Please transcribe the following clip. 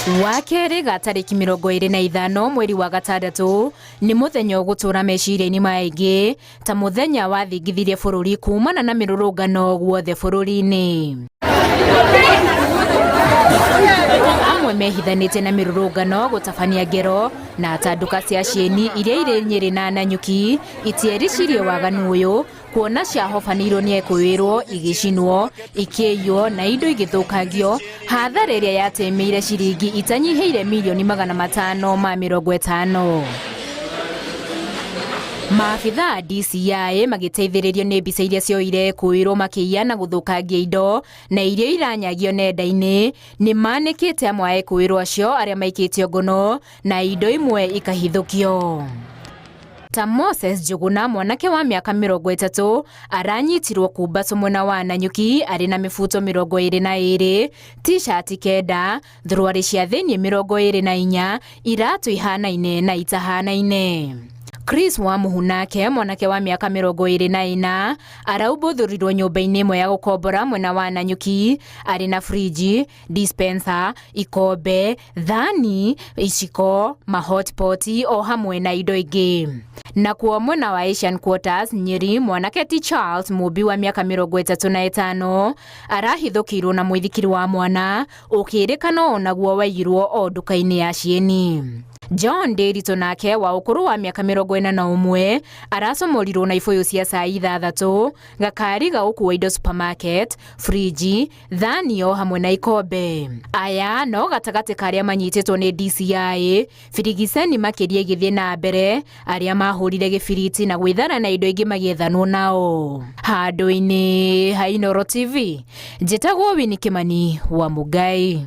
Wa kerĩ ga tarĩki 25 mweri wa gatandatũ nĩ mũthenya ũgũtũra meciria-inĩ ma aingĩ ta mũthenya wathingithirie bũrũri kumana na mĩrũrũngano guothe bũrũri-inĩ. Amwe mehithanĩtie na mĩrũrũngano gũtabania ngero na ta nduka cia cieni iria irĩ Nyĩrĩ na Nanyuki itiericirie waganu ũyũ kuona ciahobanĩirwo nĩ ekũĩrwo igĩcinwo, ikĩiywo na indo igĩthũkangio, hathara ĩrĩa yatĩmĩire ciringi itanyihĩire mirioni 550. Maabitha a DCI magĩteithĩrĩrio nĩ mbica iria cioire ekũĩrwo makĩiya na gũthũkangia indo na iria iranyagio nenda-inĩ nĩ manĩkĩte amwe a ekũĩrwo acio arĩa maikĩtio ngono na indo imwe ikahithũkio. Ta Moses Njuguna mwanake wa mĩaka 30 aranyitirwo Kumbacu mwena wa Nanyuki arĩ na mĩbuto 22, t-shirt 9, thuruarĩ cia thĩinĩ 24, iratũ ihanaine na itahanaine. Chris Wamuhu nake mwanake wa mĩaka 24 araumbũthũrirwo nyũmba-inĩ ĩmwe ya gũkombora mwena wa Nanyuki arĩ na fridge, dispenser, ikombe, thani, iciko, mahotpot o hamwe na indo ingĩ. Nakuo mwena wa Asian Quarters, Nyeri, mwanake ti Charles Mũmbi wa mĩaka 35 arahithũkĩirwo na mũithikiri wa mwana ũkĩrĩkana o naguo waiyirwo o nduka-inĩ ya cieni. John Ndiritu nake wa ũkũrũ wa mĩaka 41 aracomorirwo na ibũyũ cia cai ithathatũ, gakari ga gũkua indo supermarket, fridge, thani o hamwe na ikombe. Aya no gatagatĩ ka arĩa manyitĩtwo nĩ DCI, birigiceni makĩria ĩgĩthiĩ na mbere, arĩa mahũrire gĩbiriti na gwĩthara na indo ingĩ magĩethanwo nao. Handũ-inĩ ha Inooro TV, njĩtagwo Winnie Kimani wa Mũngai.